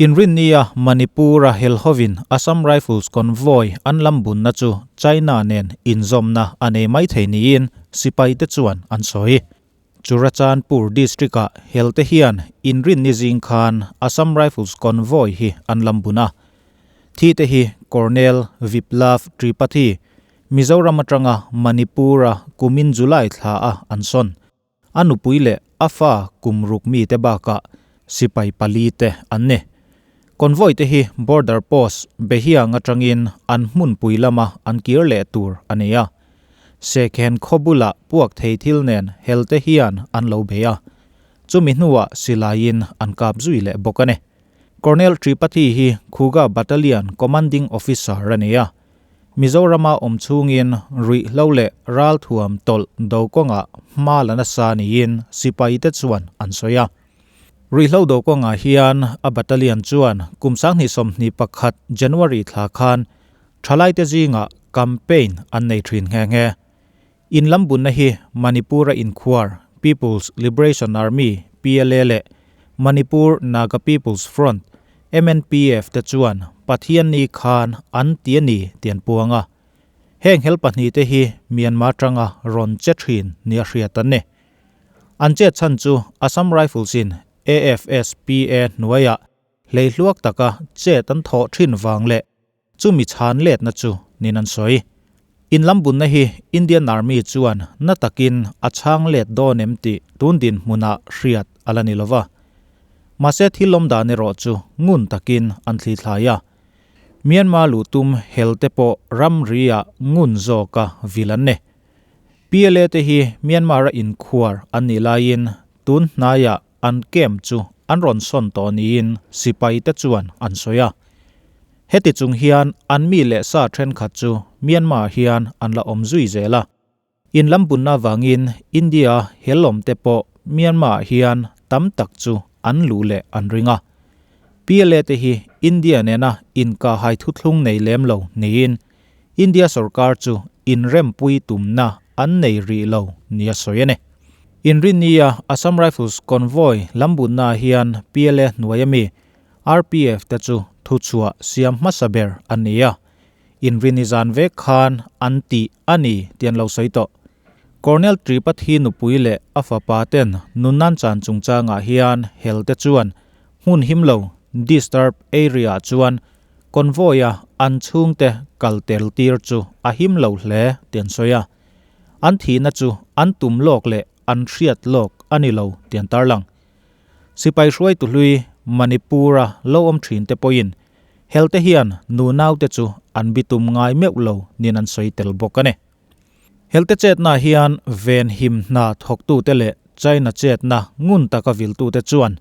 Inrinnia Manipur-a helhovin Assam Rifles convoy an lam bunna chu China nen inzawmna a nei mai thei niin sipaite chuan an sawi. Churachandpur district-ah helte hian inrinni zing khan Assam Rifles convoy hi an lam bun a. Thite hi Colonel Viplav Tripathi, Mizoram atanga Manipur-a kumin July thla a an sawn. A nupui leh a fa kum ruk mite bakah sipai pali te an ni. Convoy te hi border post Behiang atangin an hmunpui lama an kir leh tur a ni a. Sekhen khaw bulah puak thei thil nen helte hian an lo bei a. Chumi hnuah silaiin an kap zui leh bawk a ni. Colonel Tripathi hi Khuga Battalion Commanding Officer a ni a. Mizorama awm chhungin ruihhlo leh ralthuam tawlh do kawngah hma la nasa niin sipaite chuan an sawi a. Ruihhlo do kawngah hian a battalion chuan kum 2021 January thla khan thalaite zingah campaign an nei thin nghe nghe. In lam bunna hi Manipur-a inkhuar People's Liberation Army, PLA, leh Manipur Naga People's Front, MNPF, te chuan Pathianni khan an ti a ni tih an puang a. Heng hel pahnihte hi Myanmar tanga rawn che thin nia hriat an ni. An chet chhan chu Assam Rifles-in AFSPA hnuaiah hleihluak taka chet an thawh thin vang leh Chumi chhan letna chu nin an sawi. In lam bunna hi Indian Army chuan na takin a chhang let dawn em tih tun dinhmunah hriat a la ni lova. Mahse thil awm dan erawh chu ngun takin an thli thlai a. Myanmar luh tum hel te pawh ramri-ah ngun zawka vil an ni. PLA te hi Myanmar-a inkhuar an nih laiin tun hnaiah An camp chu an rawn sawn tawh niin sipaite chuan an sawi a. Heti chung hian an mi leh sa thenkhat chu Myanmar hian an la awm zui zel a. In lam bunna vangin India helawmte pawh Myanmar hian tam tak chu an luh leh an ring a. PLA te hi India nena inkahhai thuthlung nei lem lo niin India sorkar chu inrempui tumna an nei rih lo nia sawi a ni. Inrinnia Assam Rifles convoy lambunnaah hian PLA hnuai ami RPF te chu thuchhuah siam hmasa ber an ni a, inrinni zan vek khan an tih a ni tih an lo sawi tawh. Colonel Tripathi nupui leh a fapa ten nunnan chan chungchangah hian helte chuan hmun him lo, disturb area, chuan Convoy-a an chhungte kal tel tir chu a him lo hle tih an sawi a. An thihna chu an tum lawk leh an hriat lawk a ni lo tih an tarlang. Sipai hruaitu hlui Manipur-a lo awm thin te pawhin helte hian nu naute chu an bitum ngai meuh lo niin an sawi tel bawk a ni. Helte chetna hian venhim hna thawktute leh China chetna ngun taka viltute chuan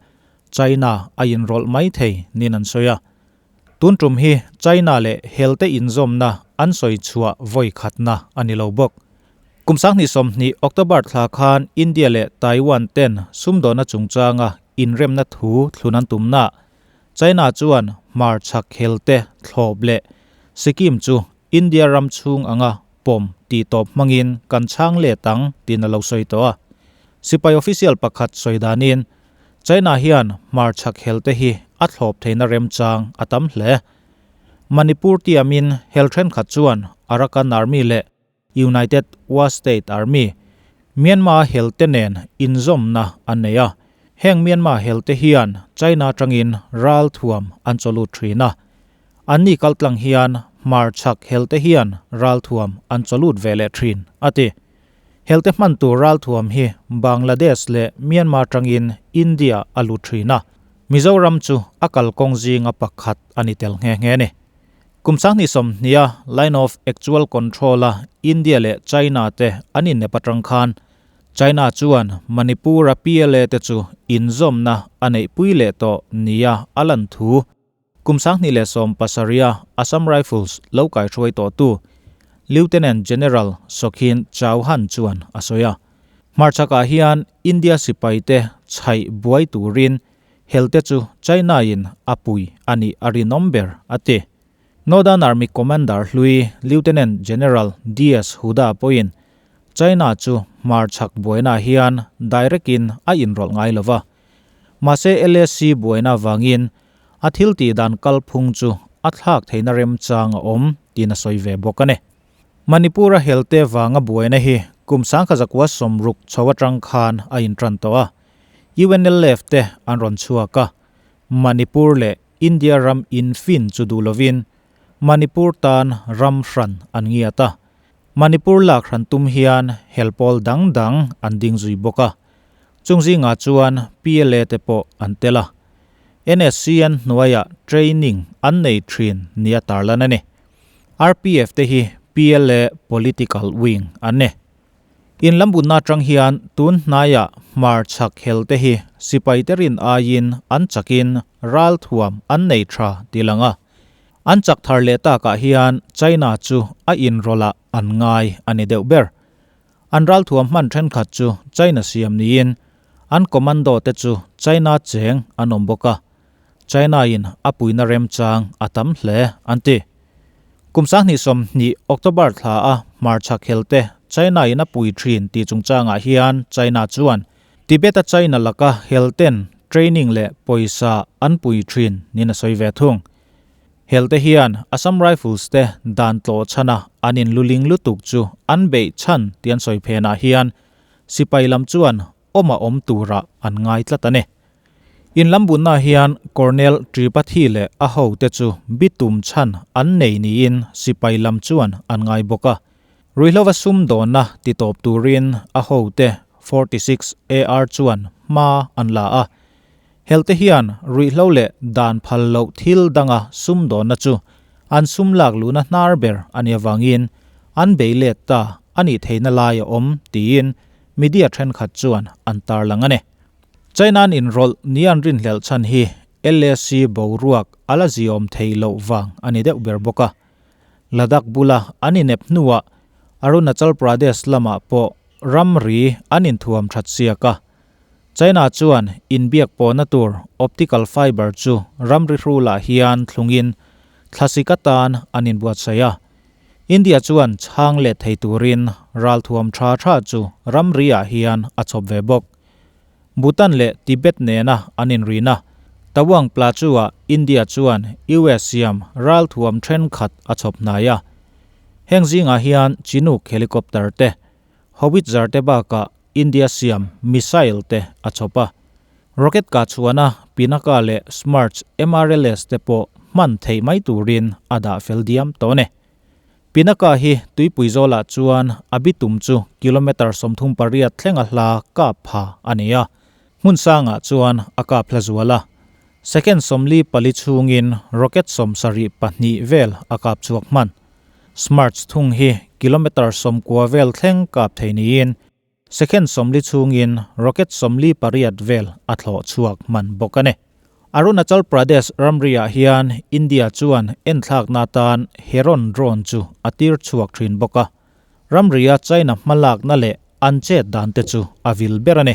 China a inrawlh mai thei niin an sawi a. Tun tum hi China leh helte inzawmna an sawi chhuah vawi khatna a ni lo bawk. Kum 2020 October thla khan India leh Taiwan ten sumdawhna chungchanga inremna thu thlun an tumnaah China chuan hmarchhak helte thlawp leh Sikkim chu India ram chhung anga pawm tih tawp hmangin kan chhang let ang tiin a lo sawi tawh a. Sipai official pakhat sawi danin China hian hmarchhak helte hi a thlawp theihna remchang a tam hle. Manipur tiamin hel thenkhat chuan Arakan Army leh United Wa State Army, Myanmar helte nen inzawmna an nei a. Heng Myanmar helte hian China atangin ral thuam an chawlut thin a. Anni kaltlang hian hmarchhak helte hian ral thuam an chawlut ve leh thin, a ti. Helte hman tur ralthuam hi Bangladesh leh Myanmar tangin India a lut thin a, Mizoram chu a kalkawng zinga pakhat a ni tel nghe nghe a ni. Kum 2020 a Line of Actual Control a India leh China te an innep atang khan China chuan Manipur-a PLA te chu inzawmna a neihpui leh tawh nia a lan thu Kum 2017 a Assam Rifles lo kaihruai tawhtu Lieutenant General Sokhin Chauhan chuan a sawi a. Hmarchhakah hian India sipaite chhaih buai turin helte chu China-in a pui a nih a rinawm ber, a ti. Northern Army Commander hlui Lieutenant General DS Huda pawhin China chu hmarchhak buainaah hian direct-in a inrawlh ngai lo va. Mahse LAC buaina vangin. a thil tih dan kalphung chu a thlak theihna remchang a awm tiin a sawi ve bawk a ni. Manipur-a helte vanga buaina hi kum 1960 chho atang khan a intan tawh a, UNLF te an rawn chhuak a, Manipur leh India ram infin chu duh lovin Manipur tan ram hran an ngiat a, Manipur lak hran tum hian helpawl dang dang an ding zui bawk a, chung zingah chuan PLA te pawh an tel a, NSCN hnuaiah training an nei thin nia tarlan a ni. RPF te hi PLA political wing an ni. In lambunna atang hian tun hnaiah hmar chhak hel te hi sipai te rin aiin an chakin ral thuam an nei tha ti lang a. An chak thar leh takah hian China chu a inrawlh ah an ngai a ni deuh ber. An ral thuam hman thenkhat chu China siam niin an commando te chu China cheng an awm bawk a. China in a puina remchang a tam hle an ti. Kum 2020 October thla a hmarchhak helte China in a pui thin tih chungchangah hian China chuan Tibet a China laka helten training leh pawisa an pui thin niin a sawi ve thung. Helte hian Assam Rifles te dan tlawh chhana an inluling lutuk chu an beih chhan tih an sawi phenah hian sipai lam chuan awm a awm turah an ngai tlat a ni. In lambunna hian Colonel Tripathi leh a hote chu bitum chhan an nei niin sipai lam chuan an ngai bawk a. Ruihhlova sumdawnna titawp turin a hote 46 AR chuan hma an la a. Helte hian ruihhlo leh dan phal loh thil danga sumdawnna chu an sum lak luhna hnar ber a nih avangin an bei let ta a nih theihna lai a awm tiin media thenkhat chuan an tarlang a ni. China-an inrawlh ni an rinhlelh chhan hi LAC boruak a la ziawm thei loh vang a ni deuh ber bawk a. Ladakh bula an inep hnuah Arunachal Pradesh lamah pawh ramri an inthuam that siak a. China chuan inbiak pawhna tur optical fiber chu ramri hrulah hian thlungin thlasik atan an inbuatsaih a. India chuan chhang let thei turin ralthuam tha tha chu ramri-ah hian a chhawp ve bawk. Bhutan leh Tibet nena an inrina Tawang Plateau-ah India chuan US siam ralthuam thenkhat a chhawp hnai a. Heng zingah hian Chinook helicopter te, howitzer te bakah India siam missile te a chhawp a. Rocket kah chhuahna Pinaka leh Smerch MRLS te pawh hman theih mai turin a dah fel diam tawh a ni. Pinaka hi tuipui zawlah chuan a bitum chu kilometre 38 thlenga hla kap pha a ni a, hmun sangah chuan a kap hla zual a. Second 44 chhungin rocket 72 vel a kap chhuak hman. Smerch thung hi kilometre 90 vel thleng kap thei niin Second 40 chhungin rocket 48 vel a thlawh chhuak hman bawk a ni. Arunachal Pradesh ramriah hian India chuan enthlakna atan Heron drone chu a tir chhuak thin bawk a. Ramria China hmalakna leh an chet dan te chu a vil ber a ni.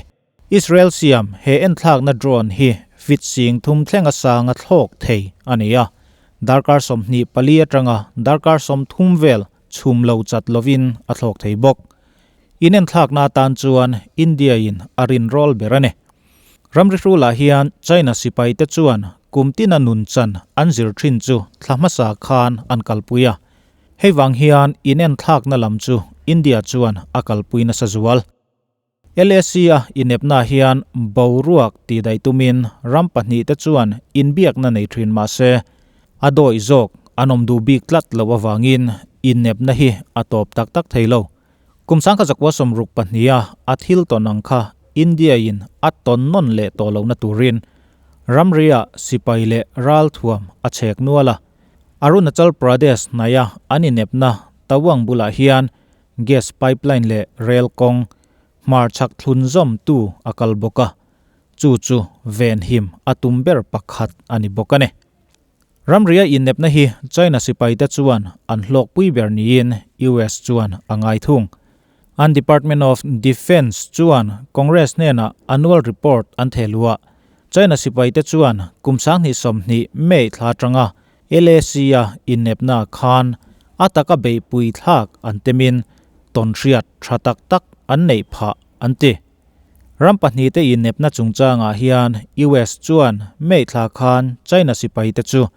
Israel siam he enthlakna drone hi feet 3000 thlenga sanga thlawk thei a ni a. Darkar 24 atanga darkar 30 vel chhum lo chat lovin a thlawk thei bawk. Inenthlakna atan chuan India in a rin rawl ber a ni. Ramri hrulah hian China sipai te chuan kum tina nun chan an zir thin chu thla hmasa khan an kalpui a. Hei vang hian inenthlakna lam chu India chuan a kalpui nasa zual. LAC a inepna hian boruak tih daih tumin ram pahnih te chuan inbiakna nei thin mahse a dawi zawk an awm duh bik tlat loh awangin inepna hi a tawp tak tak thei lo. Kum 1962 a a thil tawn ang kha India in a tawn nawn leh tawh lohna turin ramria sipai leh ral thuam a chhek nual a. Arunachal Pradesh hnaia an inepna Tawang bulah hian gas pipeline leh rail kawng hmar chhak thlun zawm tu a kal bawk a. Chu chu ven him a tum ber pakhat a ni bawk a ni. Ramria inepna hi China sipai te chuan an hlawk pui ber niin US chuan a ngai thung. An Department of Defence chuan Congress hnenah annual report an thehluah. China sipai te chuan kum 2020 May thla atanga LAC a inepna khan a taka beihpui thlak an temin tawn hriat tha tak tak an neih phah an ti. Ram pahnihte innepna chungchangah hian US chuan May thla khan China sipaite chu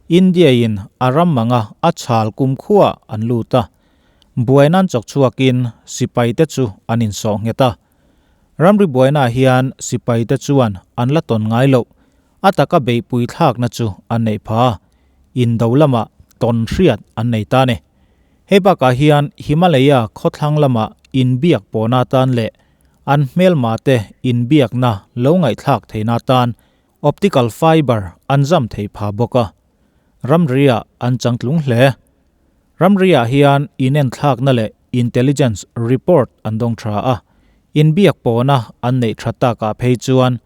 India-in a ram anga a chhal kumkhuaah an lut a, buaina'n chawk chhuakin sipaite chu an insawh nghet a. Ramri buainaah hian sipaite chuan an la tawn ngai loh, a taka beihpui thlakna chu an neih phah a, indo lamah tawn hriat an nei ta a ni. Hei bakah hian Himalaya khawthlang lamah inbiak pawhna atan leh an hmelma te inbiakna lo ngaihthlak theihna atan optical fiber an zam theih phah bawk a, ramriah an changtlung hle. Ramriah hian inenthlakna leh intelligence report an dawng tha a, inbiak pawhna an neih tha takah phei chuan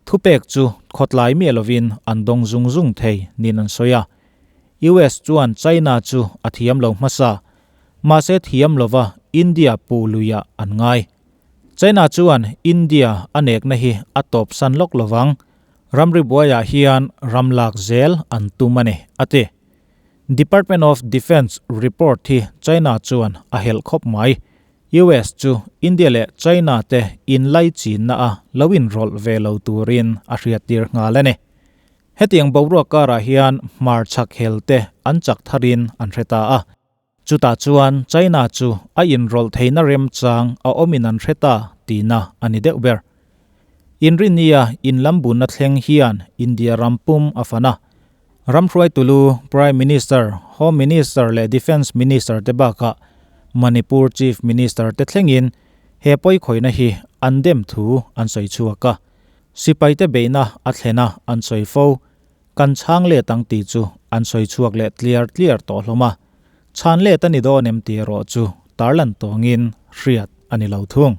thupek chu khawtlai miah lovin an dawng zung zung thei niin an sawi a. US chuan China chu a thiam lo hmasa, mahse thiam lova India puh luiah an ngai. China chuan India a nekna hi a tawpsan lawk lovang, ramri buaiah hian ram lak zel an tum a ni, a ti. Department of Defence report hi China chuan a helh khawp mai. US chu India leh China te inlaichinna a lo inrawlh ve lo turin a hriattir nghal a ni. Hetiang boruak karah hian hmarchhak hel te an chak tharin an hre ta a. Chutah chuan China chu a inrawlh theihna remchang a awmin an hre ta tihna a ni deuh ber. Inrinnia inlambunna thleng hian India ram pum a fan a. Ram hruaitulu Prime Minister, Home Minister leh Defence Minister te bakah Manipur Chief Minister te thlengin he pawikhawihna hi an dem thu an sawi chhuak a. Sipaite beihna a thlen a an sawi fo. Kan chhang let ang tih chu an sawi chhuak leh tliar tliar tawh hlawm a. Chhan let a ni dawn em tih erawh chu tarlan tawngin hriat a ni lo thung.